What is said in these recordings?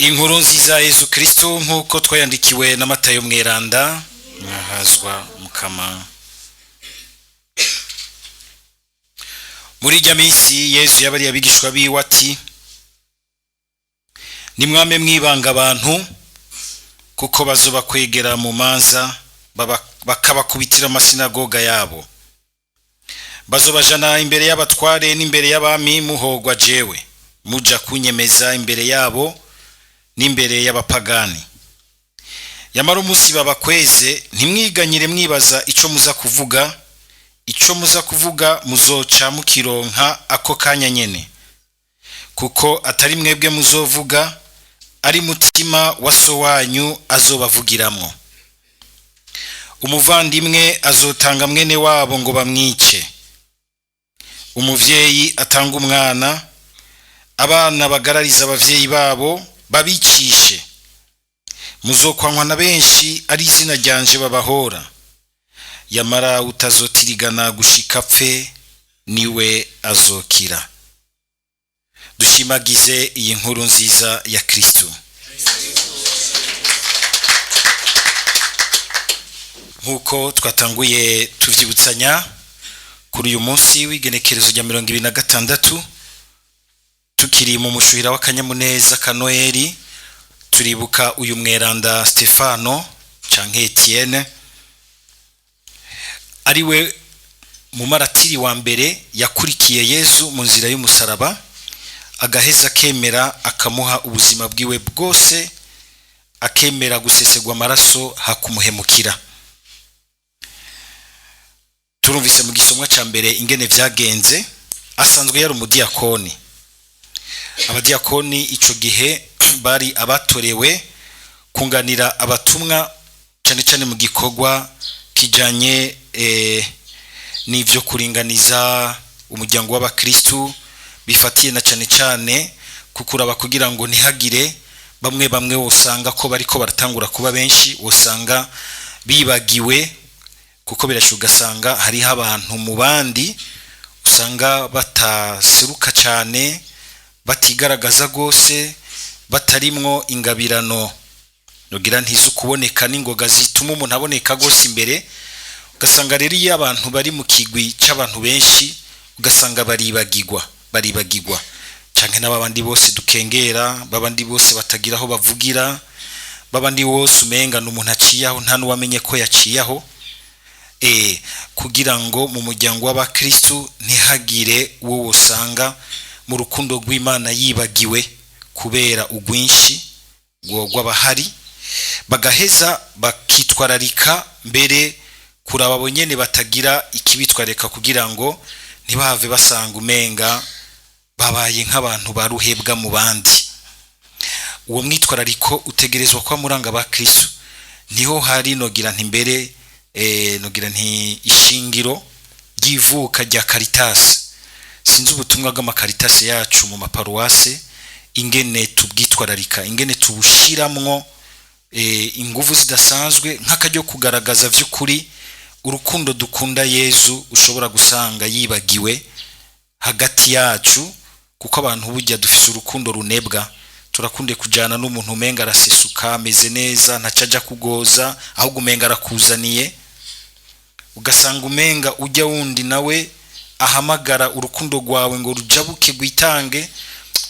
Inkuru nziza ya Yezu Kristo nk'uko twayandikiwe na Matayo mweranda. Mwahazwa mukama. Muri ijya minsi Yezu yabariye abigishwa biwe ati: nimwame mwibanga abantu, kuko bazoba kwegera mu manza bakabakubitira amasinagoga yabo, bazobajana imbere y'abatware n'imbere y'abami muhogwa jewe, muja kunyemeza imbere yabo n'imbere y'abapagani. Yamara umunsi babakweze, ntimwiganyire mwibaza ico muza kuvuga. Ico muza kuvuga muzoca mukironka ako kanya nyene, kuko atari mwebwe muzovuga, ari mutima wa so wanyu azobavugiramwo. Umuvandimwe azotanga mwene wabo ngo bamwice, umuvyeyi atanga umwana, abana bagarariza abavyeyi babo babicishe. Muzokwankwa na benshi ari izina ryanje babahora, yamara utazotirigana gushika pfe niwe azokira. Dushimagize iyi nkuru nziza ya Kristo. Nkuko twatanguye tuvyibutsanya kuri uyu munsi w'igenekerezo rya 26, tukiri mu mushuhira w'akanyamuneza ka Noeli, turibuka uyu mweranda Stefano canke Etienne, ariwe mumaratiri wa mbere yakurikiye Yezu mu nzira y'umusaraba, agaheza akemera akamuha ubuzima bwiwe bwose, akemera gusesegwa amaraso hakumuhemukira. Turumvise mu gisomwa ca mbere ingene vyagenze. Asanzwe yari umudiyakoni. Abadiyakoni ico gihe bari abatorewe kunganira abatumwa cane cane mu gikorwa kijanye n'ivyo kuringaniza umuryango w'abakristu, bifatiye na cane cane kukuraba kugira ngo ntihagire bamwe bamwe wosanga ko bariko baratangura kuba benshi, wosanga bibagiwe, kuko birashoboka ugasanga hariho abantu mu bandi usanga bataseruka cane, batigaragaza gose, batarimwo ingabirano nogira ntizukuboneka n'ingoga zituma umuntu aboneka gose imbere. Ugasanga rero iyo abantu bari mu kigwi c'abantu benshi ugasanga baribagirwa canke n'abandi bose dukengera, babandi bose batagira aho bavugira, babandi bose umenga n'umuntu aciyaho nta nuwamenye ko yaciyaho. Kugira ngo mu muryango w'abakristu ntihagire uwo wosanga mu rukundo rw'Imana yibagiwe kubera ugwinshi rw'abahari, bagaheza bakitwararika mbere kuraba abo nyene batagira ikibitwareka, kugira ngo ntibahave basanga umenga babaye nk'abantu baruhebwa mu bandi. Uwo mwitwarariko utegerezwa kuba muranga abakristu. Niho hari nogira nti mbere nogira nti ishingiro ry'ivuka rya Caritas. Sinzi ubutumwa bw'amakaritasi yacu mu maparuwase ingene tubwitwararika, ingene tubushiramwo inguvu zidasanzwe, nk'akaryo kugaragaza vy'ukuri urukundo dukunda Yezu ushobora gusanga yibagiwe hagati yacu, kuko abantu burya dufise urukundo runebwa. Turakunde kujana n'umuntu umenga arasesuka, ameze neza, ntacaja kugoza, ahubwo umenga arakuzaniye. Ugasanga umenga ujya wundi nawe ahamagara urukundo rwawe ngo rujabuke rwitange,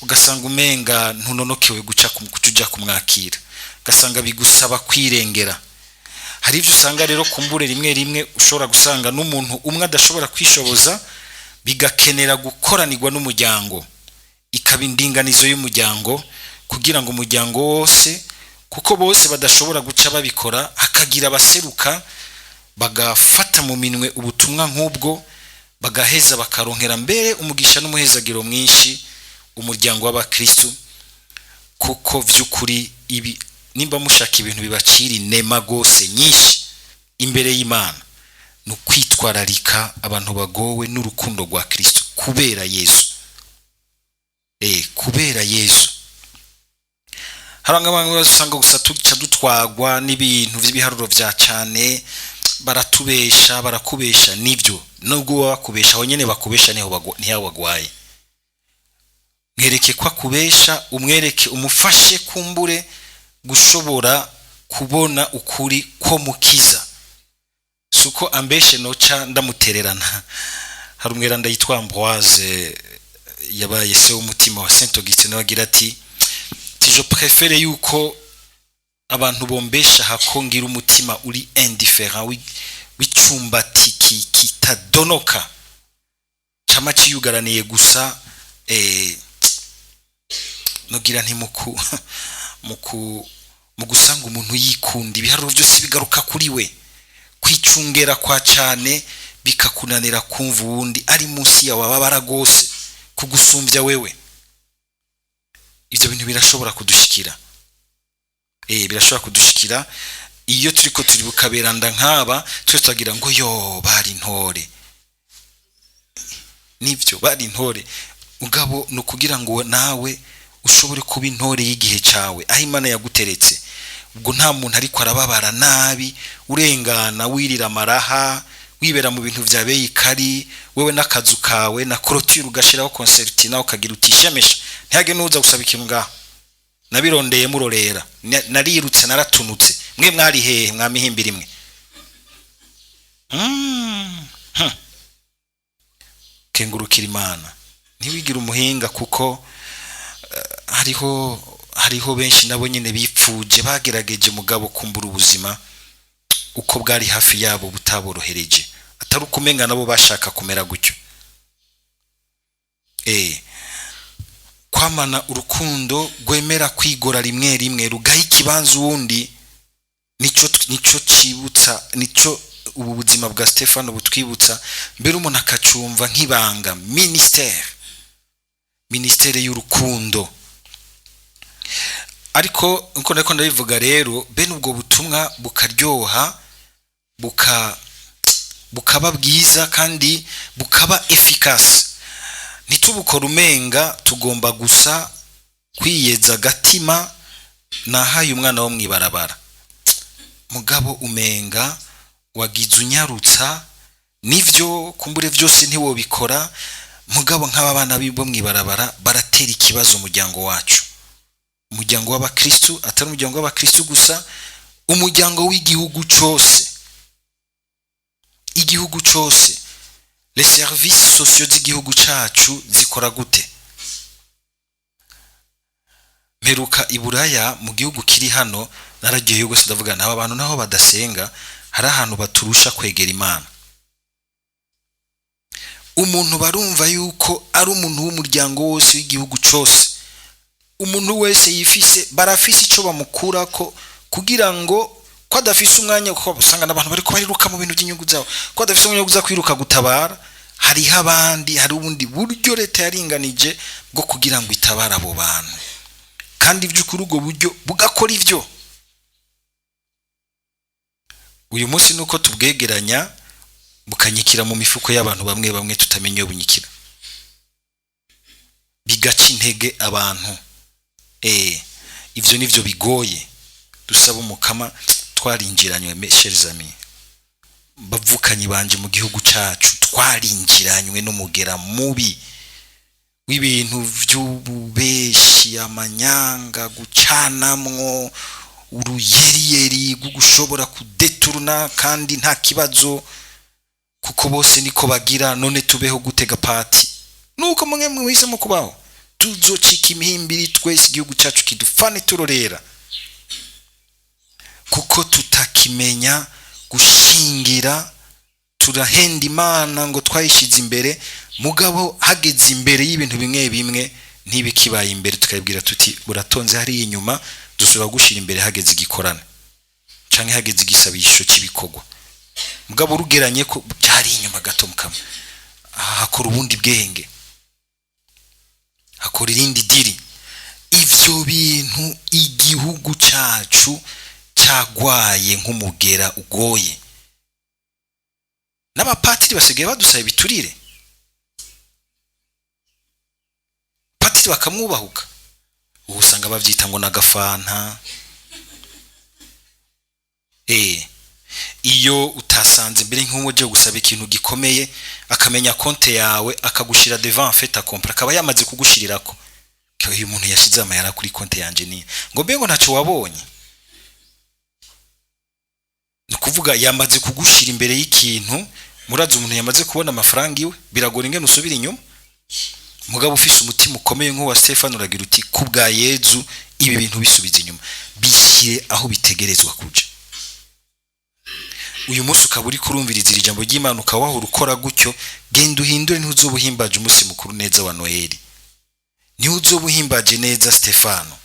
ugasanga umenga ntunonokewe guca kuja kumwakira, ugasanga bigusaba kwirengera. Hari ivyo usanga rero kumbure rimwe rimwe ushobora gusanga n'umuntu umwe adashobora kwishoboza, bigakenera gukoranirwa n'umuryango, ikaba indinganizo y'umuryango, kugira ngo umuryango wose, kuko bose badashobora guca babikora, hakagira abaseruka bagafata mu minwe ubutumwa nk'ubwo, bagaheza bakaronkera mbere umugisha n'umuhezagiro mwinshi umuryango w'abakristu. Kuko vy'ukuri ibi nimba mushaka ibintu bibacira inema gose nyinshi imbere y'Imana, ni ukwitwararika abantu bagowe n'urukundo rwa Kristo kubera Yezu. Kubera Yezu. Hari abantu usanga gusa tuca dutwagwa n'ibintu vy'ibiharuro vya cane, baratubesha, barakubesha. Nivyo, nubwo baba bakubesha, aho nyene bakubesha niho bagwaye. Mwereke ko akubesha, umwereke, umufashe kumbure gushobora kubona ukuri ko mukiza. Suko ambeshe noca ndamutererana. Hari umweranda yitwa Ambroise, yabaye se w'umutima wa Saint Augustin, nawe agira ati: "Je préfère yuko abantu bombesha hako ngira umutima uri indifférent, w'icumbati kitadonoka, cama ciyugaraniye gusa." Nogira nti muku mu gusanga umuntu yikunda, ibiharuro byose bigaruka kuri we, kwicungera kwa cyane, bikakunanira kumva uwundi ari munsi yawe ababara rwose kugusumbya wewe. Ibyo bintu birashobora kudushikira, birashobora kudushikira iyo turiko turi bukaberanda nk'aba. Twese turagira ngo yo bari intore, nibyo, bari intore. Mugabo ni ukugira ngo nawe ushobore kuba intore y'igihe cyawe, aho Imana yaguteretse. Ubwo nta muntu ariko arababara nabi, urengana wirira amaraha, wibera mu bintu bya beyikari, wewe n'akazu kawe na clôture, ugashiraho concertina, ukagira utishemesha, ntihage nuza gusaba ikintu ngaho. Nabirondeye murorera, narirutse, naratunutse. Mwe mwari hehe? Mwamihimbira imwe. Kengurukira Imana, ntiwigire umuhinga, kuko hariho benshi nabo nyine bipfuje, bagerageje, mugabo kumbura ubuzima uko bwari hafi yabo butaborohereje, atari ukumenga nabo bashaka kumera gutyo. Kwamana urukundo rwemera kwigora rimwe rimwe, rugaha ikibanza uwundi, nico cibutsa, nico ubu buzima bwa Stefano butwibutsa. Mbere umuntu akacumva nk'ibanga, ministère y'urukundo. Ariko nkuko nariko ndabivuga rero, bene ubwo butumwa bukaryoha, bukaba bwiza kandi bukaba efficace, ntitubukora umenga tugomba gusa kwiyeza agatima nahaye umwana wo mwibarabara. Mugabo umenga wagize unyarutsa, nivyo, kumbure vyose ntiwobikora, mugabo nk'aba bana bo mwibarabara baratera ikibazo umuryango wacu, umuryango w'abakristu, atari umuryango w'abakristu gusa, umuryango w'igihugu cose, igihugu cose. Les services sociaux z'igihugu cacu zikora gute? Mperuka i Buraya, mu gihugu kiri hano, naragiyeyo gose, ndavuga n'aba bantu naho badasenga, hari ahantu baturusha kwegera Imana. Umuntu barumva yuko ari umuntu w'umuryango wose, w'igihugu cose. Umuntu wese yifise, barafise ico bamukurako, kugira ngo ko adafise umwanya, kuko usanga n'abantu bariko bariruka mu bintu by'inyungu zabo, ko adafise umwanya wo kuza kwiruka gutabara, hariho abandi, hari ubundi buryo leta yaringanije bwo kugira ngo itabare abo bantu, kandi by'ukuri ubwo buryo bugakora ivyo. Uyu munsi nuko tubwegeranya, bukanyikira mu mifuko y'abantu bamwe bamwe, tutamenya iyo bunyikira, bigaca intege abantu. Ivyo nivyo bigoye. Dusaba Umukama. Twarinjiranywe, mes chers amis, bavukanyi banje, mu gihugu cacu twarinjiranywe n'umugera mubi w'ibintu vy'ububeshi, amanyanga, gucanamwo, uruyeriyeri rwo gushobora kudeturuna, kandi nta kibazo, kuko bose niko bagira. None tubeho gutega pati nuko mwe mwihisemo kubaho? Tuzocika imihimbiri twese, igihugu cyacu kidufane turorera, kuko tutakimenya gushingira. Turahenda Imana ngo twayishyize imbere, mugabo hageze imbere y'ibintu bimwe bimwe ntibikibaye imbere, tukabibwira tuti: "Buratonze hariya inyuma, dusubira gushyira imbere hageze igikorane canke hageze igisabisho cy'ibikorwa." Mugabo urugeranye ko byari inyuma gato, mukama hakora ubundi bwenge, hakora irindi diri. Ivyo bintu igihugu cacu cyagwaye nk'umugera ugoye. N'abapatiri basigaye badusaba ibiturire, patiri bakamwubahuka. Ubu usanga bavyita ngo n'agafanta. Iyo utasanze mbere nk'uwo gusaba ikintu gikomeye, akamenya konte yawe, akagushira devant fait accompli, akaba yamaze kugushirirako. Uyu muntu yashize amahera kuri konti yanje ni ngo mbe ngo ntacyo wabonye. Ni ukuvuga yamaze kugushira imbere y'ikintu. Murazi umuntu yamaze kubona amafaranga iwe, biragora ingene usubira inyuma. Mugabo ufise umutima ukomeye nk'uwa Stefano, uragira uti: "Ku bwa Yezu, ibi bintu bisubiza inyuma, bishyire aho bitegerezwa kuja." Uyu munsi ukaba uri kurumviriza iri jambo ry'Imana, ukaba wahora ukora gutyo, genda uhindure. Ntuzoba uhimbaje umunsi mukuru neza wa Noheli, ntiwuzoba uhimbaje neza Stefano,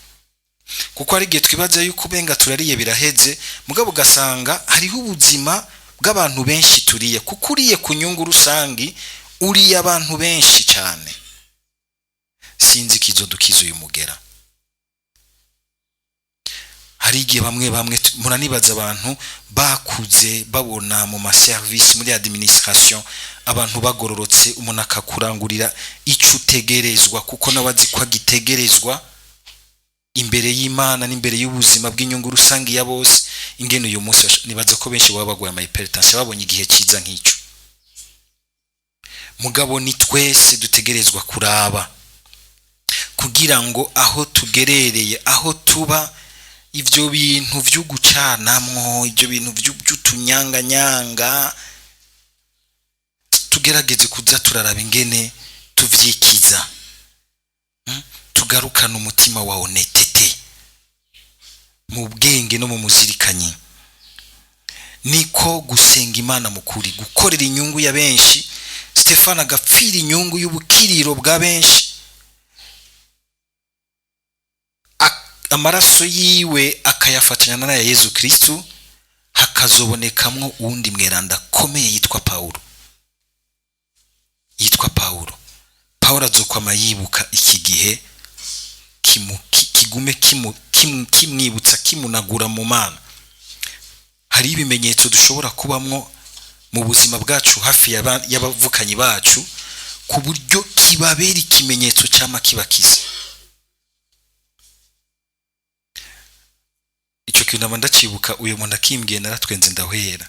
kuko hari igihe twibaza yuko ubenga turariye biraheze, mugabo ugasanga hariho ubuzima bw'abantu benshi turiye, kuko uriye ku nyungu rusangi, uriye abantu benshi cyane. Sinzi ikizodukiza uyu mugera. Hari igihe bamwe bamwe muranibaza, abantu bakuze babona mu maserivisi, muri administration, abantu bagororotse, umuntu akakurangurira icyo utegerezwa, kuko nawe azi ko agitegerezwa imbere y'Imana n'imbere y'ubuzima bw'inyungu rusange ya bose. Ingene uyu munsi nibaza ko benshi baba bagwaye ama hypertension babonye igihe cyiza nk'icyo. Mugabo ni twese dutegerezwa kuraba kugira ngo aho tugerereye, aho tuba, ibyo bintu byo gucanamwo, ibyo bintu by'utunyanganyanga, tugerageze kuza turaraba ingene tuvyikiza. Tugarukane umutima wa honnêteté mu bwenge no mu muzirikanyi. Niko gusenga Imana mukuri, gukorera inyungu ya benshi. Stefano agapfira inyungu y'ubukiriro bwa benshi, amaraso yiwe akayafatanya n'aya Yezu Kristu, hakazobonekamwo uwundi mweranda akomeye yitwa Pawulo, yitwa Pawulo. Pawulo azokwama yibuka iki gihe, kigume kimwibutsa, kimunagura mu Mana. Hari ibimenyetso dushobora kubamwo mu buzima bwacu hafi y'abavukanyi bacu, ku buryo kibabera ikimenyetso cyama kibakiza. Icyo kintu naba ndacibuka, uyu muntu akimbwiye naratwenze ndahwera.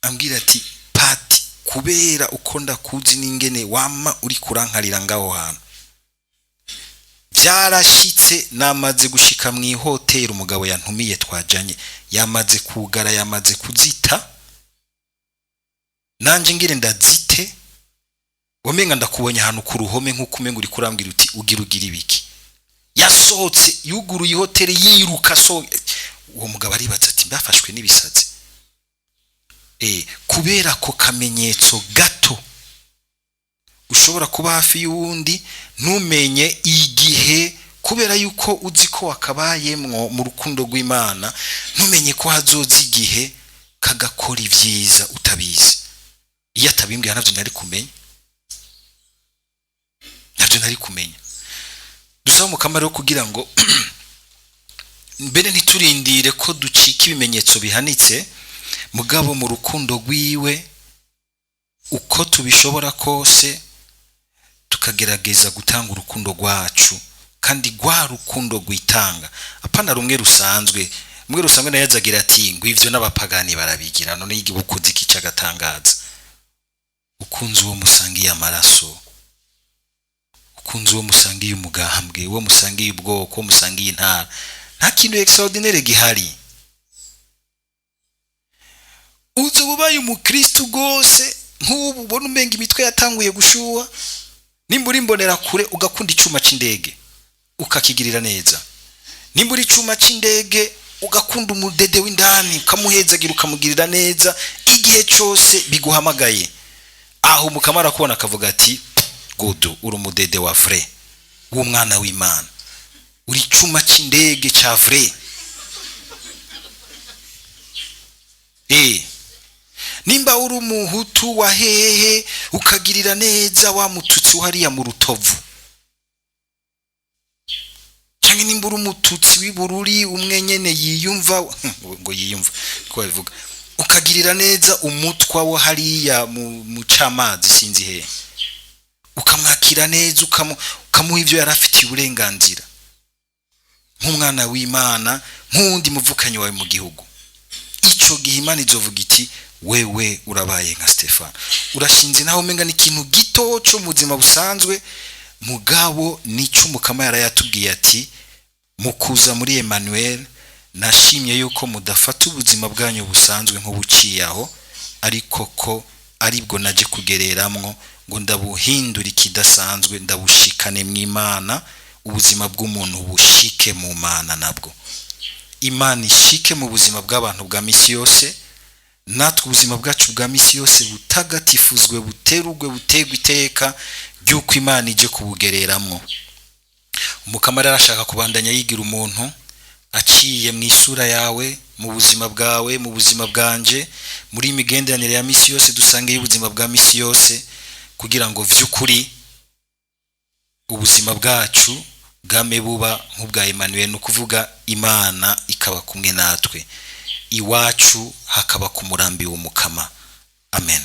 Ambwira ati: "Pati, kubera uko ndakuzi n'ingene wama uri kurankarira ngaho hantu, byarashitse namaze gushika mu ihoteli, umugabo yantumiye twajanye yamaze kugara, yamaze kuzita, nanje ngire ndazite, wamenga ndakubonye ahantu ku ruhome, nk'uko umenga uri kurambwira uti ugira ugira ibiki." Yasohotse yuguruye ihoteli yiruka. So uwo mugabo aribaza ati: "Mbafashwe n'ibisazi?" Kubera ako kamenyetso gato ushobora kuba hafi y'uwundi ntumenye igihe, kubera yuko uzi ko wakabayemwo mu rukundo rw'Imana, ntumenye ko hazoza igihe kagakora ibyiza utabizi. Iyo atabimbwiye ntabyo nari kumenya, ntabyo nari kumenya. Dusaba Umukama rero kugira ngo mbere ntiturindire ko ducika ibimenyetso bihanitse, mugabo mu rukundo rwiwe, uko tubishobora kose, tukagerageza gutanga urukundo rwacu, kandi rwa rukundo rwitanga, apana rumwe rusanzwe. Rumwe rusanzwe nayo azagira ati ngo ivyo n'abapagani barabigira, none ukunze iki cy'agatangaza? Ukunze uwo musangiye amaraso, ukunze uwo musangiye umugambwe, uwo musangiye ubwoko, uwo musangiye intara, nta kintu extraordinaire gihari. Uzi ubaye umukristu rwose, nk'ubu ubona umenga imitwe yatanguye gushuha, nimba uri imbonerakure ugakunda icuma c'indege ukakigirira neza, nimba uri icuma c'indege ugakunda umudede w'indani ukamuhezagira, ukamugirira neza igihe cyose biguhamagaye, aho Umukama arakubona akavuga ati: "Good, uri umudede wa vrai w'umwana w'Imana, uri icuma c'indege ca vrai." Nimba uri umuhutu wa hehe ukagirira neza wa mututsi hariya mu Rutovu, cyangwa nimba uri umututsi w'ibururi umwe nyene yiyumva ngo yiyumva ko babivuga, ukagirira neza umutwa wo hariya mu camazi sinzi hehe, ukamwakira neza, ukamuha ibyo yari afitiye uburenganzira nk'umwana w'Imana, nk'uwundi muvukanyi wawe mu gihugu, ico gihe Imana izovuga iti: "Wewe urabaye nka Stefano, urashinze." Naho umenga ni ikintu gito cyo mu buzima busanzwe. Mugabo nicyo Umukama yarayatubwiye ati mukuza muri Emmanuel, nashimye yuko mudafata ubuzima bwanyu busanzwe nk'ubuciye aho, ariko ko aribwo naje kugereramwo ngo ndabuhindure ikidasanzwe, ndabushikane mu Imana, ubuzima bw'umuntu bushike mu Mana, nabwo Imana ishike mu buzima bw'abantu bwa misi yose, natwe ubuzima bwacu bwa misi yose butagatifuzwe, buterugwe, butegwe iteka ry'uko Imana ije kubugereramwo. Umukama rero arashaka kubandanya yigira umuntu aciye mu isura yawe, mu buzima bwawe, mu buzima bwanje, muri imigenderanire ya misi yose dusange y'ubuzima bwa misi yose, kugira ngo vy'ukuri ubuzima bwacu bwame buba nk'ubwa Emmanuel, ni ukuvuga Imana ikaba kumwe natwe, iwacu hakaba ku murambi w'Umukama. Amen.